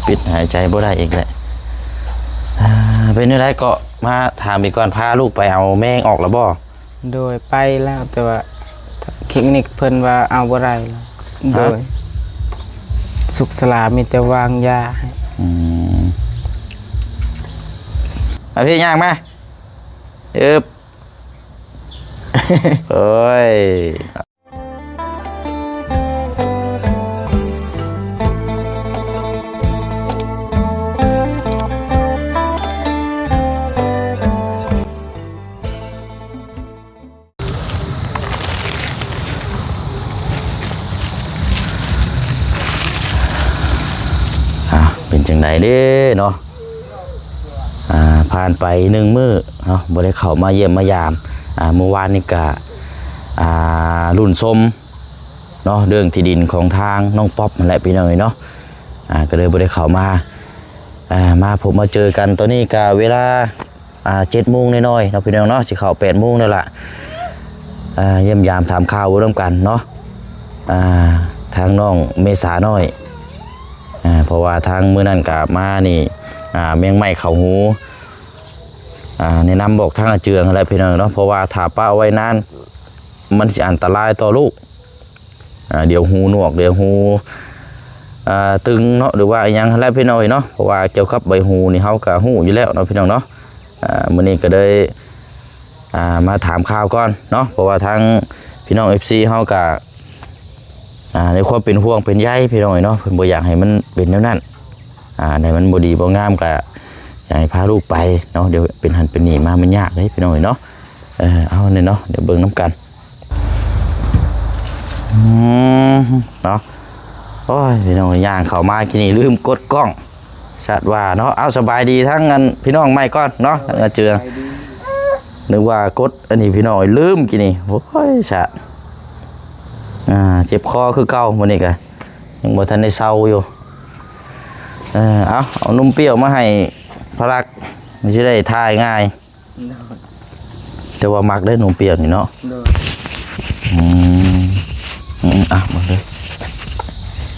ປິດຫາຍໃຈບໍ່ໄດ້ອີກແຫຼະ. ອ່າ ເປັນແນວໃດເກາະ ມາຖາມອີກກ່ອນ ພາລູກໄປເອົາແມງອອກແລ້ວບໍ່? ໂດຍ ໄປແລ້ວ ແຕ່ວ່າເທັກນິກເພິ່ນວ່າເອົາບໍ່ໄດ້ແລ້ວ. ຮະ? ໂດຍ ສຸກສະຫຼາມີແຕ່ວາງຢາໃຫ້. ອືມ ອາ ພີ່ຍ່າງມາ. ອຶບ ໂອ້ຍ. ອ່າ ເປັນຈັ່ງໃດເດ້ເນາະ? ອ່າ ຜ່ານໄປໜຶ່ງມື້ເນາະ ບໍ່ໄດ້ເຂົ້າມາຢ້ຽມມາຢາມ. ອ່າ ມື້ວານນີ້ກະ ອ່າ ລຸ້ນຊົມເນາະ ເລື່ອງທີ່ດິນຂອງທາງນ້ອງປັອບຫັ້ນແຫຼະ ພີ່ນ້ອງເອີຍເນາະ. ອ່າ ກໍເລີຍບໍ່ໄດ້ເຂົ້າມາ ອ່າ ມາພົບມາເຈີກັນ. ຕອນນີ້ກະເວລາ ອ່າ ເຈັດໂມງໜ້ອຍໆເນາະ ພີ່ນ້ອງເນາະ ຊິເຂົ້າແປດໂມງແລ້ວລະ. ອ່າ ຢ້ຽມຢາມຖາມຂ່າວເບິ່ງນຳກັນເນາະ ອ່າ ທາງນ້ອງເມສານ້ອຍ. ອ່າ ເພາະວ່າທາງມື້ນັ້ນກະມານີ້ ອ່າ ແມງໄມ້ເຂົ້າຫູ. ອ່າ ແນະນຳບອກທາງອາເຈືອງຫັ້ນແຫຼະ ພີ່ນ້ອງເນາະ ເພາະວ່າຖ້າປະໄວ້ນານ ມັນຊິອັນຕະລາຍຕໍ່ລູກ. ອ່າ ດຽວຫູໜວກ ດຽວຫູ ອ່າ ຕຶງເນາະ ຫຼືວ່າອີ່ຫຍັງຫັ້ນແຫຼະ ພີ່ນ້ອງເອີຍເນາະ. ເພາະວ່າກ່ຽວກັບໃບຫູນີ້ ເຮົາກະຮູ້ຢູ່ແລ້ວເນາະ ພີ່ນ້ອງເນາະ. ອ່າ ມື້ນີ້ກໍເລີຍ ອ່າ ມາຖາມຂ່າວກ່ອນເນາະ ເພາະວ່າທາງພີ່ນ້ອງເອັຟຊີເຮົາກະ ອ່າ ໃນຄວາມເປັນຫ່ວງເປັນໃຍ ພີ່ນ້ອງເອີຍເນາະ ເພິ່ນບໍ່ຢາກໃຫ້ມັນເປັນແນວນັ້ນ. ອ່າ ໃນມັນບໍ່ດີບໍ່ງາມກະຢາກໃຫ້ພາລູກໄປເນາະ ດຽວເປັນຫັ້ນເປັນນີ້ມາ ມັນຍາກເດ້ ພີ່ນ້ອງເອີຍເນາະ. ເອີ ເອົານີ້ເນາະ ດຽວເບິ່ງນຳກັນ. ອືມ ເນາະ ໂອ້ຍ ພີ່ນ້ອງ ຍ່າງເຂົ້າມາກີ້ນີ້ລືມກົດກ້ອງ ສະຫວັດວ່າເນາະ. ເອົາ ສະບາຍດີທັງອັນພີ່ນ້ອງໃໝ່ກ່ອນເນາະ ທັງອາເຈືອງ. ສະບາຍດີ. ນຶກວ່າກົດອັນນີ້ພີ່ນ້ອງເອີຍ ລືມກີ້ນີ້. ໂອ້ຍ ສະ ອ່າ ເຈັບຄໍຄືເກົ່າມື້ນີ້ກະ ຍັງບໍ່ທັນໄດ້ເຊົາຢູ່. ເອີ ເອົາ ເອົານົມປ່ຽວມາໃຫ້ພະລັກ ມັນຊິໄດ້ຖ່າຍງ່າຍ. ໂດຍ ແຕ່ວ່າມັກເດ້ນົມປ່ຽວນີ້ເນາະ. ໂດຍ ອືມ ອືມ ອ່ະ ເບິ່ງເດີ.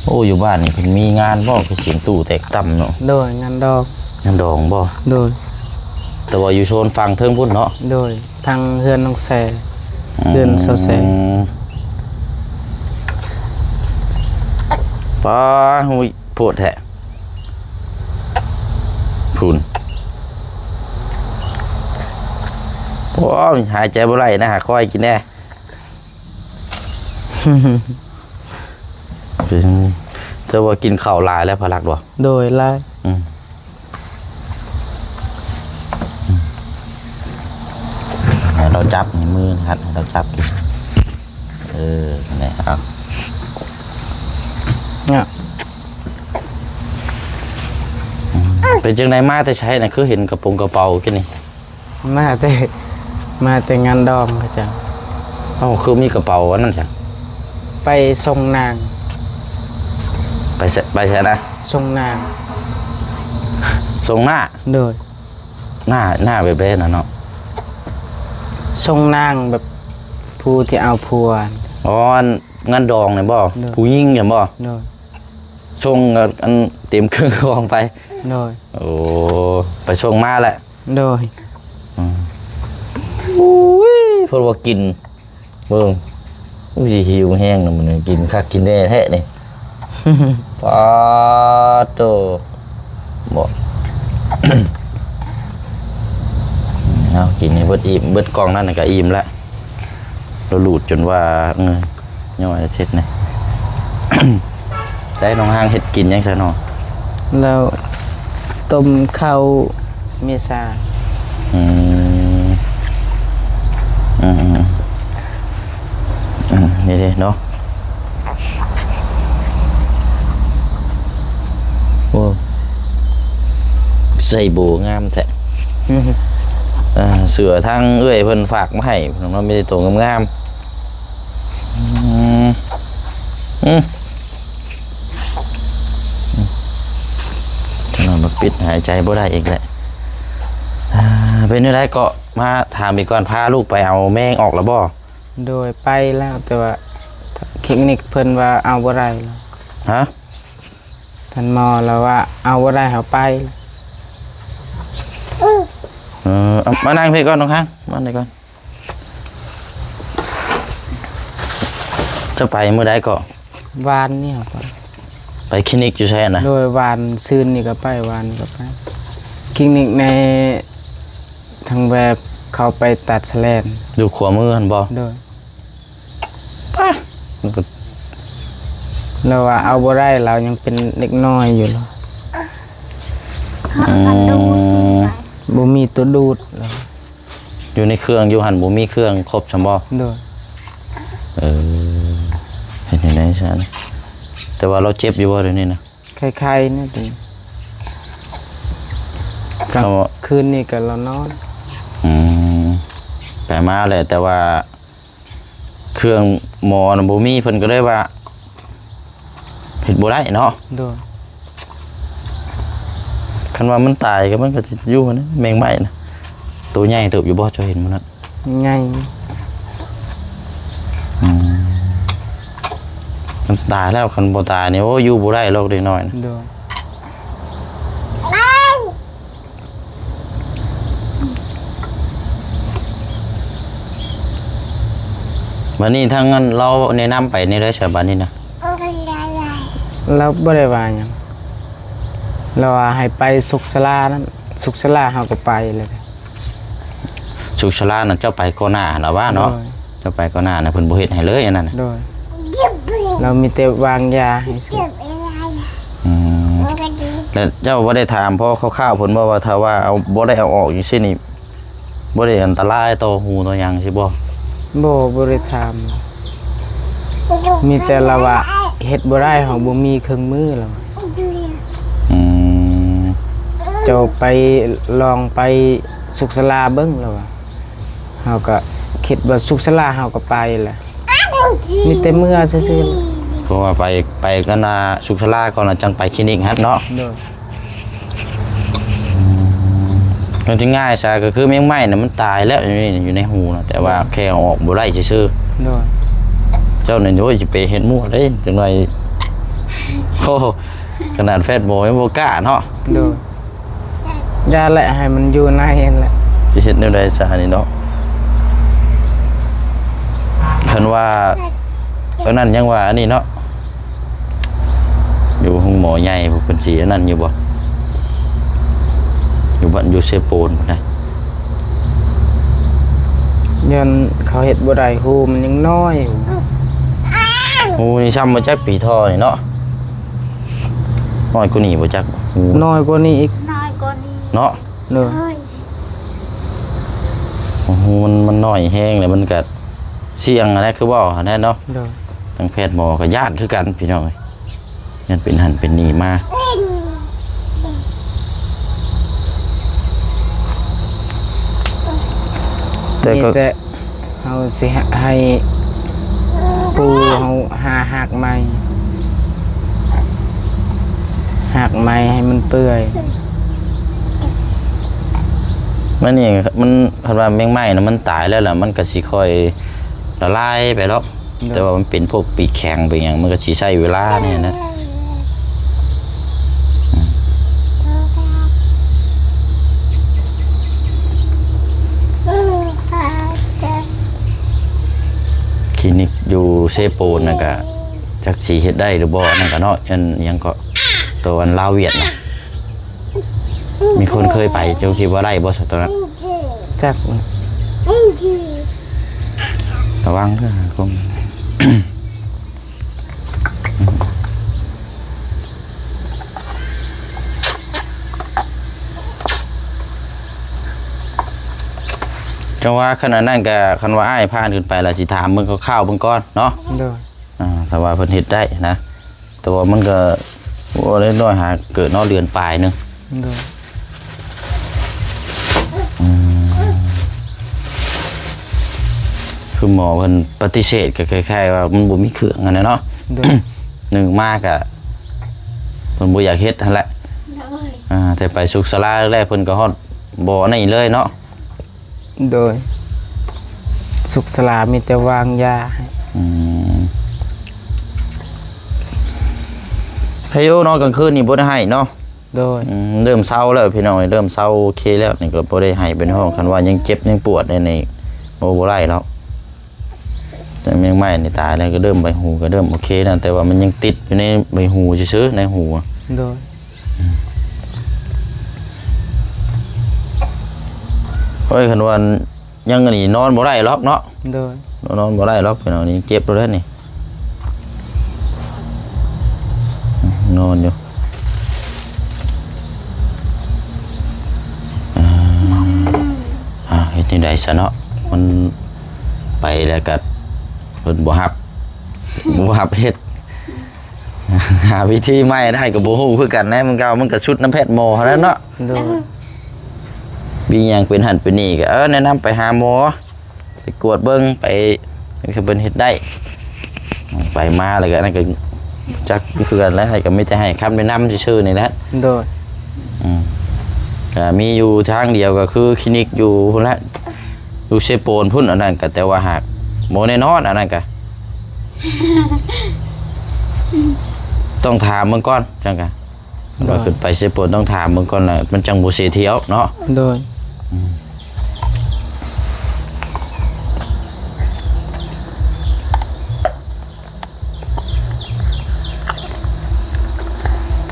ໂອ້ ຢູ່ບ້ານນີ້ເພິ່ນມີງານບໍ່ ຄືສຽງຕູ້ແຕກຕ່ຳເນາະ? ໂດຍ ງານດອງ. ງານດອງບໍ່? ໂດຍ ແຕ່ວ່າຢູ່ໂຊນຝັ່ງເທິງພຸ້ນເນາະ? ໂດຍ ທາງເຮືອນນ້ອງແຊ ອືມ ເຮືອນສາວແຊ. ປາ ໂອ້ຍ ໂພດແທ້ ພຸ້ນ. ໂອ້ຍ ຫາຍໃຈບໍ່ໄຫຼນະ ຫາຄອຍກິນແດ່. ແຕ່ວ່າກິນເຂົ້າຫຼາຍແລ້ວພະລັກບໍ່? ໂດຍ ຫຼາຍ. ອືມ ໃຫ້ລາວຈັບໃຫ້ມືຫັ້ນ ໃຫ້ລາວຈັບກິນ. ເອີ ແຫຼະ ເອົາ ເນາະ. ອືມ ເປັນຈັ່ງໃດ ມາແຕ່ໃສນະ ຄືເຫັນກະໂປງກະເປົາກິ້ນນີ້? ມາແຕ່ ມາແຕ່ງານດອງເຂົາເຈົ້າ. ເອົ້າ ຄືມີກະເປົາອັນນັ້ນຊັ້ນ? ໄປສົ່ງນາງ. ໄປໃສ ໄປໃສນະ? ສົ່ງນາງ. ສົ່ງໜ້າ? ໂດຍ. ໜ້າ ໜ້າແບບໃດນະເນາະ? ສົ່ງນາງແບບຜູ້ທີ່ເອົາຜົວ. ອໍ ອັນງານດອງນີ້ບໍ່? ໂດຍ. ຜູ້ຍິງຫັ້ນບໍ່? ໂດຍ. ສົ່ງອັນເຕັມເຄື່ອງຂອງໄປ. ໂດຍ. ໂອ້ ໄປສົ່ງມາແຫຼະ. ໂດຍ. ອືມ ໂອ້ຍ ເພິ່ນວ່າກິນ ເບິ່ງ ໂອ້ຍ ຫິວແຮງນະ ມື້ນີ້ກິນຄັກກິນແນ່ແທ້ນີ້. ປາດໂທ້ ບໍ່ ເອົາ ກິນໃຫ້ເບິດອີ່ມ ເບິດກ່ອງນັ້ນກະອີ່ມແລ້ວ. ລາວລູດຈົນວ່າ ເອີ ຍ້ອຍເສັດນີ້. ໄດ້ ນ້ອງຮາງເຮັດກິນຫຍັງຊະເນາະ? ແລ້ວຕົ້ມເຂົ້າເມສາ. ອືມ ອືມ ອືມ ນີ້ເດ້ເນາະ. ໂອ້ ໃສ່ໂບງາມແທ້. ອືມ ອ່າ ເສື້ອທາງເອື້ອຍເພິ່ນຝາກມາໃຫ້ເນາະ ມີແຕ່ໂຕງາມໆ. ອືມ ອືມ ອືມ ຈັກໜ້ອຍມາປິດຫາຍໃຈບໍ່ໄດ້ອີກແຫຼະ. ອ່າ ເປັນແນວໃດເກາະ ມາຖາມອີກກ່ອນ ພາລູກໄປເອົາແມງອອກແລ້ວບໍ່? ໂດຍ ໄປແລ້ວ ແຕ່ວ່າເທັກນິກເພິ່ນວ່າເອົາບໍ່ໄດ້ແລ້ວ. ຮະ? ທ່ານໝໍລາວວ່າເອົາບໍ່ໄດ້ ເຮົາໄປ. ເອີ ເອົາ ມານັ່ງພີ້ກ່ອນ ນ້ອງຄາງ ມານີ້ກ່ອນ. ເຈົ້າໄປມື້ໃດເກາະ? ວານນີ້ເຮົາໄປ. ໄປຄລີນິກຢູ່ໃສຫັ້ນນະ? ໂດຍ ວານ ຊືນນີ້ກໍໄປ ວານນີ້ກໍໄປ ຄລີນິກໃນທາງແວບເຂົ້າໄປຕັດສະແລນ ຢູ່ຂວາມືຫັ້ນບໍ່? ໂດຍ. ປະ ມັນກໍ ລາວວ່າເອົາບໍ່ໄດ້ ລາວຍັງເປັນເດັກນ້ອຍຢູ່. ອືມ ບໍ່ມີຕົວດູດ. ຢູ່ໃນເຄື່ອງຢູ່ຫັ້ນບໍ່ມີເຄື່ອງຄົບຊັ້ນບໍ່? ໂດຍ. ເອີ ເຮັດຈັ່ງໃດຊັ້ນ? ແຕ່ວ່າລາວເຈັບຢູ່ບໍ່ດຽວນີ້ນະ? ໄຂ້ໆ ນີ້ຕິ ກາງຄືນນີ້ກໍລາວນອນ. ອືມ ໄປມາແຫຼະ ແຕ່ວ່າເຄື່ອງໝໍນະບໍ່ມີ ເພິ່ນກໍເລີຍວ່າ ເຮັດບໍ່ໄດ້ເນາະ. ໂດຍ. ຄັນວ່າມັນຕາຍກໍ ມັນກໍຊິຢູ່ຫັ້ນນະ ແມງໄມ້ນະ. ໂຕໃຫຍ່ເຕີບຢູ່ບໍ່ ເຈົ້າເຫັນມື້ນັ້ນ? ໃຫຍ່. ອືມ ມັນຕາຍແລ້ວ ຄັນບໍ່ຕາຍນີ້ ໂອ້ ຢູ່ບໍ່ໄດ້ດອກເດັກນ້ອຍນະ. ໂດຍ. ບັດນີ້ທາງອັນລາວແນະນຳໄປແນວໃດຊະບັດນີ້ນະ? ລາວບໍ່ໄດ້ວ່າຫຍັງ. ລາວວ່າໃຫ້ໄປສຸກສາລານັ້ນ ສຸກສາລາເຮົາກໍໄປແລ້ວ. ສຸກສາລານັ້ນເຈົ້າໄປກ່ອນໜ້າລາວວ່າເນາະ. ໂດຍ. ເຈົ້າໄປກ່ອນໜ້ານະ ເພິ່ນບໍ່ເຮັດໃຫ້ເລີຍອັນນັ້ນນະ. ໂດຍ. ລາວມີແຕ່ວາງຢາໃຫ້ຊື່. ອືມ ແລ້ວເຈົ້າບໍ່ໄດ້ຖາມພໍຄ່າວໆ ເພິ່ນບໍ່ວ່າ ຖ້າວ່າເອົາ ບໍ່ໄດ້ເອົາອອກຈັ່ງຊີ້ນີ້ ບໍ່ໄດ້ອັນຕະລາຍຕໍ່ຫູຕໍ່ຫຍັງຊີ້ບໍ່? ບໍ່ ບໍ່ໄດ້ຖາມ. ມີແຕ່ລາວວ່າເຮັດບໍ່ໄດ້ ເຮົາບໍ່ມີເຄື່ອງມືລາວ. ອືມ ເຈົ້າໄປ ລອງໄປສຸກສາລາເບິ່ງລາວວ່າ. ເຮົາກໍຄິດວ່າສຸກສາລາເຮົາກໍໄປແຫຼະ ມີແຕ່ເມືອຊື່ໆ. ເພາະວ່າໄປ ໄປກັນນະ ສຸກສາລາກ່ອນ ແລ້ວຈັ່ງໄປຄລີນິກຫັ້ນເນາະ. ໂດຍ. ອືມ ມັນຊິງ່າຍຊະ ກໍຄືແມງໄມ້ນະ ມັນຕາຍແລ້ວ ຢູ່ໃນ ຢູ່ໃນຫູນະ ແຕ່ວ່າ ໂດຍ ແຄ່ເອົາອອກບໍ່ໄດ້ຊື່ໆ. ໂດຍ. ເຈົ້ານີ້ ໂອ້ຍ ຊິໄປເຮັດມົວເດ້ ຈັກໜ່ອຍ. ໂອ້ ຂະໜາດແພດໝໍຍັງບໍ່ກ້າເນາະ. ໂດຍ. ຢ່າແຫຼະ ໃຫ້ມັນຢູ່ໃນຫັ້ນແຫຼະ. ຊິເຮັດແນວໃດຊະນີ້ເນາະ? ຄັນວ່າ ອັນນັ້ນຍັງວ່າອັນນີ້ເນາະ ຢູ່ໂຮງໝໍໃຫຍ່ ເພິ່ນຊິອັນນັ້ນຢູ່ບໍ່? ຢູ່ບ້ານ ຢູ່ເຊໂປນພຸ້ນນະ. ຢ້ານເຂົາເຮັດບໍ່ໄດ້ ຮູມັນຍັງນ້ອຍ. ຮູນີ້ຊ້ຳມາຈັກປີທໍ່ນີ້ເນາະ? ນ້ອຍກວ່ານີ້ບໍ່ຈັກ? ນ້ອຍກວ່ານີ້ອີກ. ນ້ອຍກວ່ານີ້ເນາະ. ໂດຍ. ໂອ້ໂຫ ມັນ ມັນນ້ອຍແຮງເລີຍ ມັນກະສ່ຽງຫັ້ນແຫຼະ ຄືເວົ້າຫັ້ນແຫຼະເນາະ. ໂດຍ. ທາງແພດໝໍກໍຢ້ານຄືກັນ ພີ່ນ້ອງເອີຍ ຢ້ານເປັນຫັ້ນເປັນນີ້ມາ. ແຕ່ກໍ ມີແຕ່ ເຮົາຊິໃຫ້ປູ່ເຮົາຫາຮາກໄມ້ ຮາກໄມ້ໃຫ້ມັນເປື່ອຍ. ມັນນີ້ ມັນ ຄັນວ່າແມງໄມ້ນະ ມັນຕາຍແລ້ວລະ ມັນກະຊິຄ່ອຍລະລາຍໄປດອກ. ໂດຍ. ແຕ່ວ່າມັນເປັນພວກປີກແຂງ ເປັນຫຍັງ ມັນກໍຊິໃຊ້ເວລາແດ່ນະ. ຄລີນິກຢູ່ເຊໂປນນັ້ນກະ ຈັກຊິເຮັດໄດ້ຫຼືບໍ່ ອັນນັ້ນກະເນາະ ອັນຫຍັງເກາະ ໂຕອັນລາວຫວຽດນະ. ມີຄົນເຄີຍໄປ ເຈົ້າຄິດວ່າໄດ້ບໍ່ ສະຕອນນັ້ນ? ຈັກ ລະວັງເດີ ຄົນ ຈັງວ່າຄັນອັນນັ້ນກະ ຄັນວ່າອ້າຍຜ່ານຂຶ້ນໄປລະ ຊິຖາມເບິ່ງຄ່າວໆເບິ່ງກ່ອນເນາະ. ໂດຍ. ອ່າ ຖ້າວ່າເພິ່ນເຮັດໄດ້ນະ ແຕ່ວ່າມັນກໍ ໂອ້ ເດັກນ້ອຍຫາເກີດເນາະ ເດືອນປາຍໜຶ່ງ. ໂດຍ. ອືມ ຄືໝໍເພິ່ນປະຕິເສດ ກໍຄ້າຍໆວ່າມັນບໍ່ມີເຄື່ອງຫັ້ນແຫຼະເນາະ. ໂດຍ. ໜຶ່ງມາກໍເພິ່ນບໍ່ຢາກເຮັດຫັ້ນແຫຼະ. ໂດຍ. ອ່າ ແຕ່ໄປສຸກສາລາແລ້ວ ເພິ່ນກໍຮອດບໍ່ອັນນີ້ເລີຍເນາະ. ໂດຍ. ສຸກສາລາມີແຕ່ວາງຢາໃຫ້. ອືມ. ໃຄຢູ່ເນາະ ກາງຄືນນີ້ບໍ່ໄດ້ໄຫ້ເນາະ. ໂດຍ ອືມ ເລີ່ມເຊົາແລ້ວພີ່ນ້ອງ ເລີ່ມເຊົາໂອເຄແລ້ວ ນີ້ກໍບໍ່ໄດ້ໄຫ້ເປັນຮ້ອງ. ຄັນວ່າຍັງເຈັບຍັງປວດແນວນີ້ ໂອ້ ບໍ່ໄດ້ແລ້ວ. ແຕ່ແມງໄມ້ນີ້ຕາຍແລ້ວ ກໍເລີ່ມໃບຫູກໍເລີ່ມໂອເຄແລ້ວ ແຕ່ວ່າມັນຍັງຕິດຢູ່ໃນໃບຫູຊື່ໆ ໃນຫູ. ໂດຍ ໂອ້ຍ ຄັນວ່າຍັງອັນນີ້ນອນບໍ່ໄດ້ຫຼອກເນາະ. ໂດຍ ນອນບໍ່ໄດ້ຫຼອກພີ່ນ້ອງ ນີ້ເຈັບແລ້ວນີ້ ນອນຢູ່. ອ່າ ອ່າ ເຮັດຈັ່ງໃດຊະເນາະ ມັນໄປແລ້ວກໍເພິ່ນບໍ່ຮັບ ບໍ່ຮັບເຮັດ. ຫາວິທີໃໝ່ໄດ້ກໍບໍ່ຮູ້ຄືກັນນະ ມັນກໍ ມັນກໍສຸດນຳແພດໝໍຫັ້ນແຫຼະເນາະ. ໂດຍ ມີຫຍັງເປັນຫັ້ນເປັນນີ້ກໍ ເອີ ແນະນຳໄປຫາໝໍ ໄປກວດເບິ່ງ ໄປ ໃຫ້ເພິ່ນເຮັດໄດ້ ໄປມາແລ້ວກໍ ອັນນັ້ນກໍຈັກຄືກັນແຫຼະ ໃຫ້ ກໍມີແຕ່ໃຫ້ຄຳແນະນຳຊື່ໆນີ້ແຫຼະ. ໂດຍ ອືມ ກໍມີຢູ່ທາງດຽວ ກໍຄືຄລີນິກຢູ່ພຸ້ນແຫຼະ ຢູ່ເຊໂປນພຸ້ນ ອັນນັ້ນກໍ ແຕ່ວ່າຫາກບໍ່ແນ່ນອນ ອັນນັ້ນກໍ ຕ້ອງຖາມເບິ່ງກ່ອນ ຈັ່ງກະ ໂດຍ ວ່າຂຶ້ນໄປເຊໂປນ ຕ້ອງຖາມເບິ່ງກ່ອນນະ ມັນຈັ່ງບໍ່ເສຍທ່ຽວເນາະ. ໂດຍ ອືມ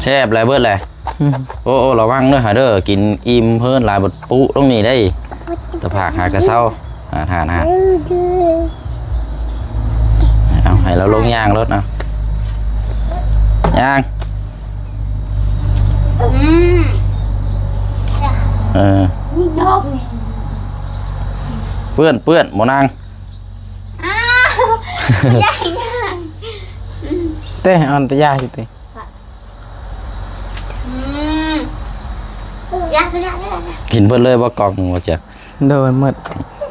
ແຊບຫຼາຍເບິດແຫຼະ. ອືມ ໂອ້ ໂອ້ ລະວັງເດີຫາເດີ ກິນອີ່ມເພີນຫຼາຍ ບັດປຸລົງນີ້ໄດ້ ຕະພາກຫາກະເຊົາ. ອ່າ ທ່ານ ທ່ານ ເອົາ ໃຫ້ລາວລົງຍ່າງໂລດ ເອົາ ຍ່າງ. ອືມ ເອີ ເປື້ອນ ເປື້ອນ ບໍ່ນາງ. ອ້າວ ຢ່າ ຢ່າ ອືມ ເຕະ ອ່ອນຕະຢາຢູ່ຕິ. ອືມ ຢາກ ຢາກ ຢາກ ຢາກ ກິນເບິດເລີຍບໍ່ກ່ອງໜຶ່ງວ່າຈະ? ໂດຍ ໝົດ.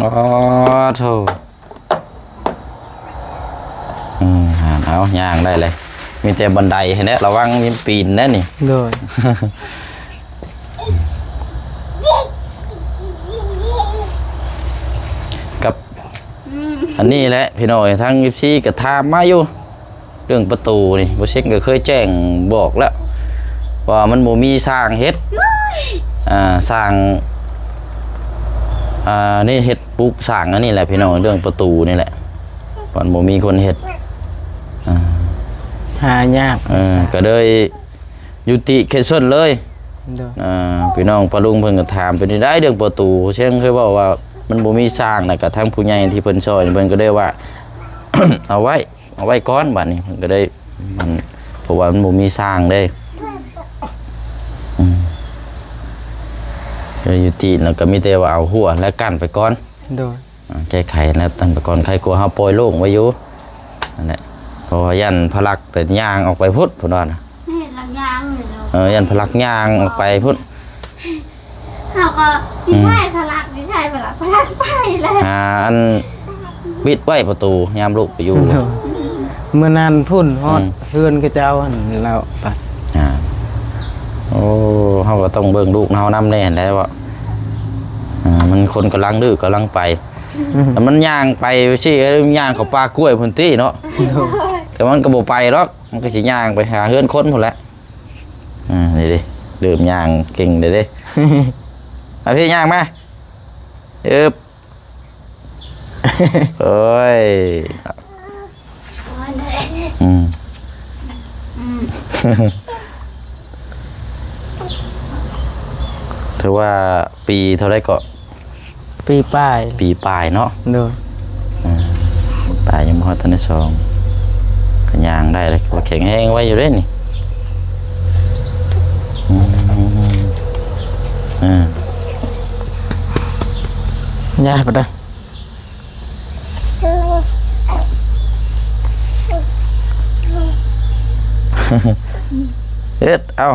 ອໍ ໂທ້ ອືມ ເອົາ ຍ່າງໄດ້ເລີຍ ມີແຕ່ບັນໄດຫັ້ນແຫຼະ ລະວັງມີປີນແດ່ນີ້. ໂດຍ ກັບ ອືມ ອັນນີ້ແຫຼະພີ່ນ້ອງເອີຍ ທາງເອັຟຊີກໍຖາມມາຢູ່ ເລື່ອງປະຕູນີ້ ບໍ່ເຊັງກໍເຄີຍແຈ້ງບອກແລ້ວ ວ່າມັນບໍ່ມີຊ່າງເຮັດ ໂອ້ຍ ອ່າ ຊ່າງ ອ່າ ນີ້ເຮັດປຸກສ້າງອັນນີ້ແຫຼະພີ່ນ້ອງ ເລື່ອງປະຕູນີ້ແຫຼະ ມັນບໍ່ມີຄົນເຮັດ ອ່າ ຫາຍາກ ເອີ ກໍເລີຍຍຸຕິແຄນເຊິນເລີຍ. ໂດຍ ອ່າ ພີ່ນ້ອງປ້າລຸງເພິ່ນກໍຖາມ ເປັນຈັ່ງໃດເລື່ອງປະຕູ ເຊັງເຄີຍເວົ້າວ່າມັນບໍ່ມີຊ່າງ ແລ້ວກໍທາງຜູ້ໃຫຍ່ທີ່ເພິ່ນຊ່ອຍເພິ່ນກໍໄດ້ວ່າ ເອົາໄວ້ ເອົາໄວ້ກ່ອນ ບາດນີ້ເພິ່ນກໍໄດ້ ມັນ ເພາະວ່າມັນບໍ່ມີຊ່າງເດ້ ອືມ ກໍໄດ້ຍຸຕິ ແລ້ວກໍມີແຕ່ວ່າເອົາຫົວ ແລະ ກັ້ນໄປກ່ອນ. ໂດຍ ອ່າ ແກ້ໄຂແລ້ວ ກັນໄປກ່ອນ ໄຄກວ່າເຮົາປ່ອຍໂລ່ງໄວ້ຢູ່ ນັ້ນແຫຼະ ເພາະວ່າຢ້ານພະລັກໄປຍ່າງອອກໄປພຸ້ນ ເພິ່ນວ່ານະ ເຫັນລະຍ່າງຢູ່ແລ້ວ ເອີ ຢ້ານພະລັກຍ່າງອອກໄປພຸ້ນ. ເຮົາກໍ ອືມ ໃຊ່ພະລັກ ໃຊ່ພະລັກ ພະລັກໄປແລ້ວ ອ່າ ອັນ ປິດໄວ້ປະຕູຍາມລູກໄປຢູ່. ໂດຍ ມື້ນັ້ນພຸ້ນຮອດ ອືມ ເຮືອນເຂົາເຈົ້າຫັ້ນແລ້ວໄປ ອ່າ ໂອ້ ເຮົາກໍຕ້ອງເບິ່ງລູກເຮົານຳແດ່ແຫຼະເນາະ ອ່າ ມັນຄົນກຳລັງດື້ກຳລັງໄປ ອືມ ແຕ່ມັນຍ່າງໄປຊີ້ ຍ່າງເຂົ້າປ່າກ້ວຍພຸ້ນຕິເນາະ. ໂດຍ ແຕ່ມັນກໍບໍ່ໄປດອກ ມັນກໍຊິຍ່າງໄປຫາເຮືອນຄົນພຸ້ນແຫຼະ. ອ່າ ນີ້ເດ້ ເລີ່ມຍ່າງເກັ່ງແລ້ວເດ້ ເອົາພີ່ຍ່າງມາ ອຶບ ໂອ້ຍ ອືມ ອືມ ຖືວ່າປີເທົ່າໃດເກາະ? ປີປາຍ ປີປາຍເນາະ. ໂດຍ ອ່າ ປາຍຍັງບໍ່ຮອດທັນໄດ້ສອງ ກໍຍ່າງໄດ້ແລ້ວ ກໍແຂງແຮງໄວຢູ່ເດ້ນີ້. ອືມ ອ່າ ຍ່າງໄປເດີ້. ເຮັດ ເອົາ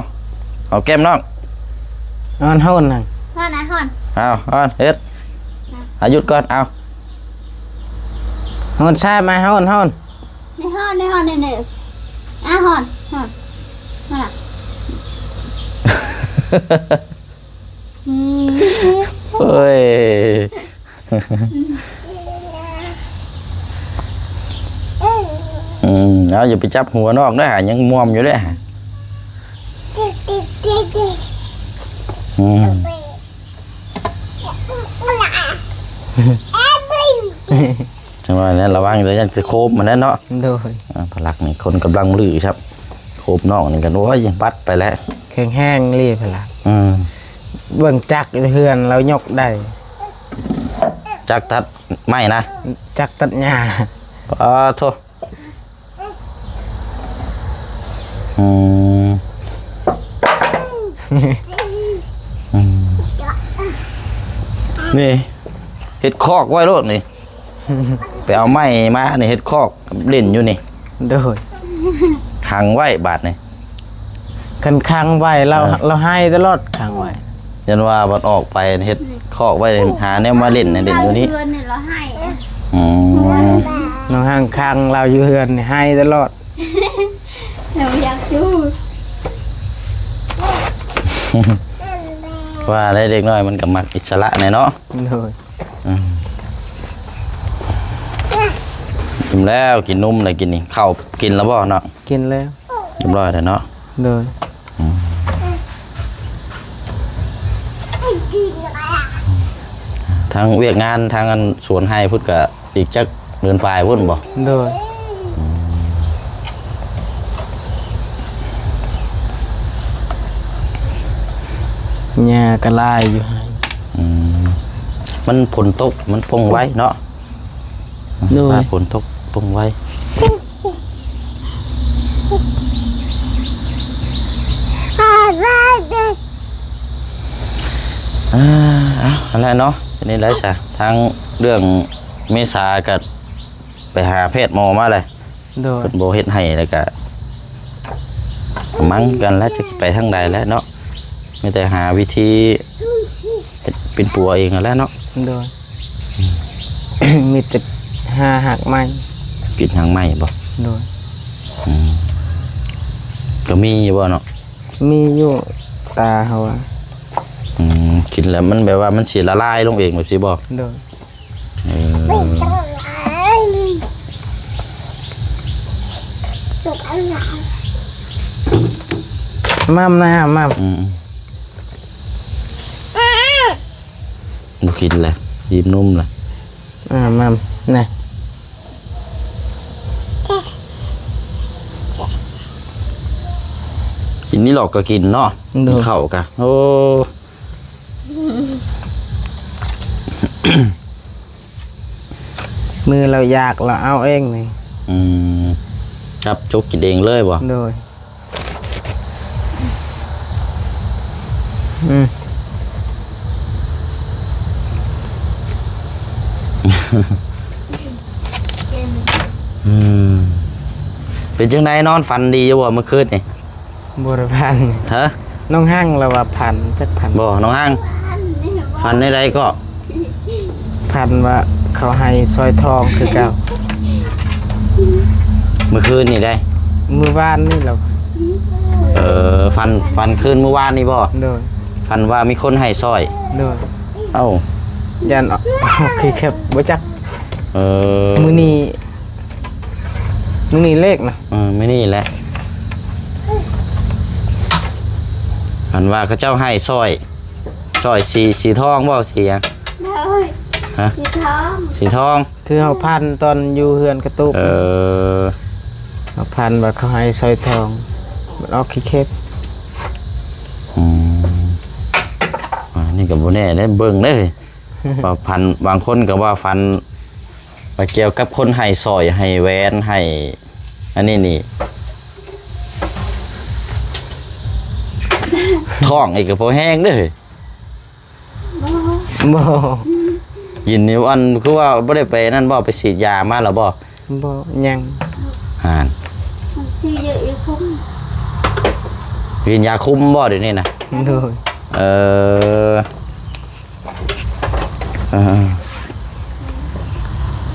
ຫອມແກ້ມນ້ອງ ອ່ອນໂຫນນະ ຮ້ອນນະ ຮ້ອນ ເອົາ ອ່ອນ ເຮັດ ອ່ະ ອ່ະ ຢຸດກ່ອນ ເອົາ ໂຫນຊາຍມາ ໂຫນ ໂຫນ ນີ້ ຮ້ອນ ນີ້ ຮ້ອນ ນີ້ ນີ້ ອ່ະ ຮ້ອນ ຮ້ອນ ຫັ້ນລະ ອືມ ໂອ້ຍ. ອືມ ເອົາ ຢ່າໄປຈັບຫົວນ້ອງເດີ້ ຫາ ຍັງມອມຢູ່ເດ້. ອືມ ຈັ່ງວ່າແຫຼະ ລະວັງເດີ ຢ້ານໄປໂຄບມັນແຫຼະເນາະ. ໂດຍ ອ່າ ພະລັກນີ້ຄົນກຳລັງລືຊັບ ໂຄບນ້ອງນີ້ກັນ ໂອ້ຍ ບັດໄປແລ້ວ ແຂງແຮງອີ່ຫຼີພະລັກ. ອືມ ເບິ່ງຈັກຢູ່ເຮືອນລາວຍົກໄດ້ ຈັກຕັດໄມ້ນະ ຈັກຕັດຫຍ້າ. ປາໂທ້. ອືມ ອືມ ນີ້ ເຮັດຄອກໄວ້ໂລດນີ້ ໄປເອົາໄມ້ມານີ້ ເຮັດຄອກຫຼິ້ນຢູ່ນີ້. ໂດຍ ຂັງໄວ້ບາດນີ້ ຄັນຂັງໄວ້ລາວ ເອີ ລາວໄຫ້ຕະຫຼອດ ຂັງໄວ້. ຢ້ານວ່າບັດອອກໄປເຮັດຄອກໄວ້ ຫາແນວມາຫຼິ້ນໃຫ້ຫຼິ້ນຢູ່ນີ້. ອືມ ນ້ອງຮັງຂັງລາວຢູ່ເຮືອນນີ້ໄຫ້ຕະຫຼອດ ແລ້ວຢາກຢູ່ ວ່າໄດ້ ເດັກນ້ອຍມັນກໍມັກອິດສະຫຼະແດ່ເນາະ. ໂດຍ ອືມ ກິນແລ້ວ ກິນນົມແລ້ວ ກິນນີ້ ເຂົ້າກິນແລ້ວບໍ່ເນາະ? ກິນແລ້ວ ຮຽບຮ້ອຍແລ້ວເນາະ. ໂດຍ ອືມ ທາງວຽກງານທາງອັນສວນໄຮ່ພຸ້ນກະອີກຈັກເດືອນປາຍພຸ້ນບໍ່? ໂດຍ ອືມ ຫຍ້າກະຫຼາຍຢູ່ໄຮ່. ອືມ ມັນຝົນຕົກ ມັນປົ່ງໄວເນາະ. ໂດຍ ຟ້າຝົນຕົກ ປົ່ງໄວ. ອ່າ ເອົາ ຫັ້ນແຫຼະເນາະ ເປັນຈັ່ງໃດຊະ ທາງເລື່ອງເມສາກໍໄປຫາແພດໝໍມາແລ້ວ. ໂດຍ ເພິ່ນບໍ່ເຮັດໃຫ້ ແລ້ວກະມັງກັນແລ້ວ ຈັກຊິໄປທາງໃດແລ້ວເນາະ. ມີແຕ່ຫາວິທີເຮັດປິ່ນປົວເອງຫັ້ນແຫຼະເນາະ. ໂດຍ ມີແຕ່ຫາຮາກໄມ້. ກິນຮາກໄມ້ບໍ່? ໂດຍ ອືມ ກໍມີຢູ່ບໍ່ເນາະ? ມີຢູ່ ຕາເຮົາວ່າ. ອືມ ກິນແລ້ວມັນແບບວ່າມັນຊິລະລາຍລົງເອງແບບຊີ້ບໍ່? ໂດຍ ເອີ ໝ່ຳນະ ໝ່ຳ. ອືມ ບໍ່ກິນແລ້ວ ອີ່ມນົມແລ້ວ. ອ່າ ໝ່ຳ ນະ ກິນນີ້ຫຼອກກໍກິນເນາະ. ໂດຍ ກິນເຂົ້າກະ ໂອ້ ມື້ລາວຢາກລາວເອົາເອງນີ້. ອືມ ຈັບຈົກກິນເອງເລີຍບໍ່? ໂດຍ ອືມ ອືມ ເປັນຈັ່ງໃດ ນອນຝັນດີຢູ່ບໍ່ມື້ຄືນນີ້? ບໍ່ໄດ້ຝັນ. ຮະ? ນ້ອງຮັງລະວ່າຝັນ ຈັກຝັນບໍ່ ນ້ອງຮັງ? ຝັນແນວໃດກໍ? ຝັນວ່າເຂົາໃຫ້ສອຍທອງຄືເກົ່າ. ມື້ຄືນນີ້ໃດ? ມື້ວານນີ້ລະ. ເອີ ຝັນ ຝັນຄືນມື້ວານນີ້ບໍ່? ໂດຍ ຝັນວ່າມີຄົນໃຫ້ສອຍ. ໂດຍ ເອົ້າ ຢ້ານອອກຂີ້ແຄບບໍ່ຈັກ. ເອີ ມື້ນີ້ ມື້ນີ້ເລກນະ. ເອີ ມື້ນີ້ແຫຼະ ອັນວ່າເຂົາເຈົ້າໃຫ້ສອຍ ສອຍສີ ສີທອງບໍ່ ສີຫຍັງ? ໂດຍ ຮະ? ສີທອງ ສີທອງ ຄືເຮົາຝັນຕອນຢູ່ເຮືອນກະຕູບ. ເອີ ເຮົາຝັນວ່າເຂົາໃຫ້ສອຍທອງ ມັນອອກຂີ້ເຂັບ. ອືມ ອັນນີ້ກໍບໍ່ແນ່ເດ້ ເບິ່ງເດ້ ວ່າຝັນ ບາງຄົນກໍວ່າຝັນ ວ່າກ່ຽວກັບຄົນໃຫ້ສອຍ ໃຫ້ແຫວນ ໃຫ້ອັນນີ້ນີ້ ທ້ອງອີກກໍພໍແຮງເດີ້. ບໍ່ ບໍ່ ກິນນີ້ ອັນ ຄືວ່າບໍ່ໄດ້ໄປນັ້ນບໍ່ ໄປສີດຢາມາແລ້ວບໍ່? ບໍ່ ຍັງ. ຫັ້ນ ສີດຢາຄຸມ ກິນຢາຄຸມບໍ່ດຽວນີ້ນະ? ໂດຍ ເອີ ເອີ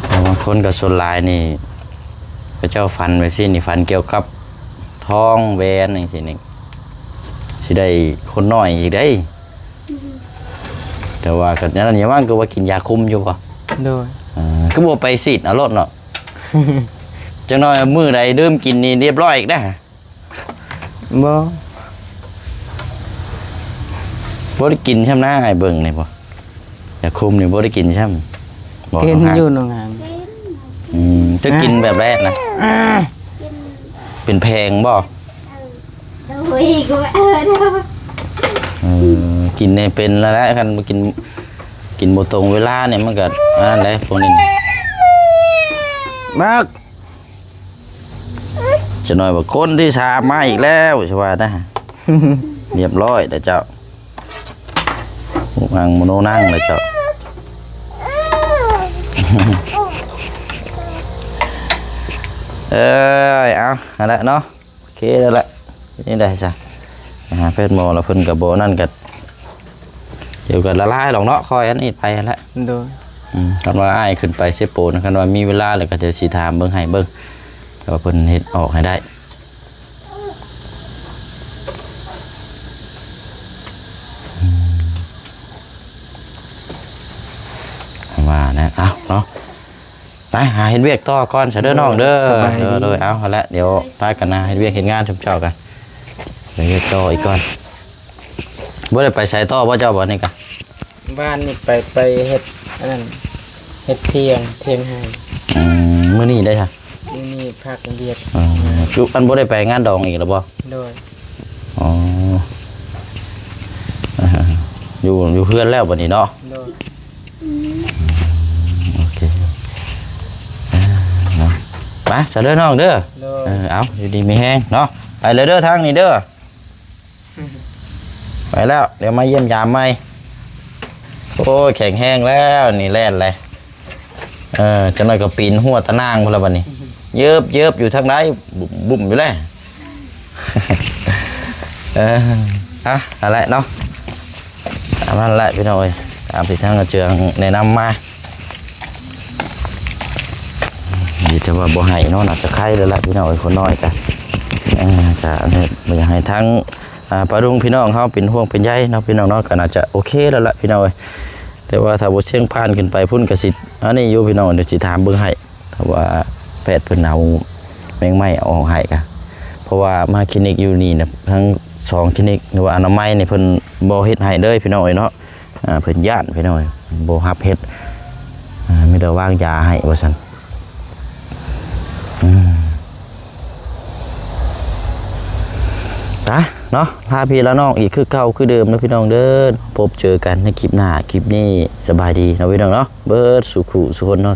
ແຕ່ບາງຄົນກໍສ່ວນຫຼາຍນີ້ ເຂົາເຈົ້າຝັນແບບຊີ້ນີ້ ຝັນກ່ຽວກັບທ້ອງແຫວນຈັ່ງຊີ້ນີ້ ຊິໄດ້ຄົນນ້ອຍອີກເດ້. ແຕ່ວ່າກໍນັ້ນ ຢ່າຫວ່າ ຄືວ່າກິນຢາຄຸມຢູ່ບໍ່? ໂດຍ ເອີ ຄືບໍ່ໄປສີດເອົາໂລດເນາະ? ຈັກໜ້ອຍມື້ໃດລືມກິນນີ້ ລຽບຮ້ອຍອີກເດ້. ບໍ່ ບໍ່ ບໍ່ໄດ້ກິນຊ້ຳນະ ອ້າຍເບິ່ງນີ້ບໍ່ ຢາຄຸມນີ້ບໍ່ໄດ້ກິນຊ້ຳບໍ່? ກິນຢູ່ນ້ອງຫາງ. ອືມ ຈະກິນແບບໃດນະ? ເປັນແພງບໍ່? ໂດຍ ເອີ ກິນໃຫ້ເປັນແລ້ວແຫຼະ ຄັນບໍ່ກິນ ກິນບໍ່ຕົງເວລານີ້ມັນກໍອັນນັ້ນແຫຼະ ພວກນີ້ນະ. ບັກ ຈະໜ້ອຍວ່າຄົນທີສາມມາອີກແລ້ວ ຊິວ່ານະ. ຮຽບຮ້ອຍແລ້ວເຈົ້າ ວາງໂມໂນນັ່ງແລ້ວເຈົ້າ. ເອີຍ ເອົາ ຫັ້ນແຫຼະເນາະ ໂອເຄແລ້ວແຫຼະ. ເປັນຈັ່ງໃດຊະ ໄປຫາແພດໝໍແລ້ວ ເພິ່ນກໍບໍ່ນັ້ນ ກໍ ດຽວກໍລະລາຍດອກເນາະ ຄ່ອຍອັນນີ້ໄປຫັ້ນແຫຼະ. ໂດຍ ອືມ ຄັນວ່າອ້າຍຂຶ້ນໄປເຊໂປນ ຄັນວ່າມີເວລາແລ້ວກໍດຽວຊິຖາມເບິ່ງໃຫ້ເບິ່ງ ແຕ່ວ່າເພິ່ນເຮັດອອກໃຫ້ໄດ້ ອືມ ວ່ານະ. ເອົາເນາະ ໄປຫາເຮັດວຽກຕໍ່ກ່ອນຊະເດີນ້ອງເດີ. ໂດຍ ສະບາຍດີ. ໂດຍ ໂດຍ ເອົາຫັ້ນແຫຼະ ດຽວພາກັນນະ ເຮັດວຽກເຮັດງານຊຸມເຈົ້າກະ ໄປເຮັດຕໍ່ອີກກ່ອນ. ບໍ່ໄດ້ໄປໃສຕໍ່ບໍ່ເຈົ້າ ບັດນີ້ກະ? ບ້ານນີ້ໄປ ໄປເຮັດອັນນັ້ນ ເຮັດຖຽງ ຖຽງໃຫ້. ອືມ ມື້ນີ້ໄດ້ຊະ? ມື້ນີ້ພັກວຽກ. ອໍ ຢູ່ ອັນບໍ່ໄດ້ໄປງານດອງອີກແລ້ວບໍ່? ໂດຍ. ອໍ ຢູ່ ຢູ່ເຮືອນແລ້ວບັດນີ້ເນາະ? ໂດຍ. ໂອເຄ ໄປຊະເດີນ້ອງເດີ. ໂດຍ. ເອີ ເອົາ ຢູ່ດີມີແຮງເນາະ ໄປເລີຍເດີ ທາງນີ້ເດີ. ໄປແລ້ວ ດຽວມາຢ້ຽມຢາມໃໝ່. ໂອ້ຍ ແຂງແຮງແລ້ວ ນີ້ແລ່ນເລີຍ. ເອີ ຈັກໜ້ອຍກໍປີນຮົ້ວຕາໜ່າງພຸ້ນລະບັດນີ້ ເຢີບໆ ຢູ່ທາງໃດ ບຸ້ມໆ ຢູ່ແລ້ວ. ເອີ ອ່ະ ຫັ້ນແຫຼະເນາະ ຕາມນັ້ນແຫຼະພີ່ນ້ອງເອີຍ ຕາມທີ່ທາງອາເຈືອງແນະນຳມາ. ດີແຕ່ວ່າບໍ່ໃຫ້ເນາະ ໜ້າຈະໄຄແລ້ວແຫຼະພີ່ນ້ອງເອີຍ ຄົນນ້ອຍກະ ເອີ ກະບໍ່ຢາກໃຫ້ທາງ ອ່າ ປ້າລຸງພີ່ນ້ອງເຮົາເປັນຫ່ວງເປັນໃຍເນາະ ພີ່ນ້ອງເນາະ ກໍໜ້າຈະໂອເຄແລ້ວລະພີ່ນ້ອງເອີຍ. ແຕ່ວ່າຖ້າບໍ່ຊຽງຜ່ານຂຶ້ນໄປພຸ້ນກໍຊິອັນນີ້ຢູ່ພີ່ນ້ອງ ດຽວຊິຖາມເບິ່ງໃຫ້ ຖ້າວ່າແພດເພິ່ນເອົາແມງໄມ້ອອກໃຫ້ກະ ເພາະວ່າມາຄລີນິກຢູ່ນີ້ນະ ທັງສອງຄລີນິກ ຫຼືວ່າອະນາໄມນີ້ ເພິ່ນບໍ່ເຮັດໃຫ້ເລີຍພີ່ນ້ອງເອີຍເນາະ. ອ່າ ເພິ່ນຢ້ານພີ່ນ້ອງເອີຍ ບໍ່ຮັບເຮັດ ອ່າ ມີແຕ່ວາງຢາໃຫ້ວ່າຊັ້ນ. ອືມ ໄປເນາະ ລາພີ່ລານ້ອງອີກຄືເກົ່າຄືເດີມເນາະພີ່ນ້ອງເດີ. ພົບເຈີກັນໃນຄລິບໜ້າ ຄລິບນີ້ສະບາຍດີເນາະພີ່ນ້ອງເນາະ ເບິດສູ່ຄູ່ສູ່ຄົນເນາະ.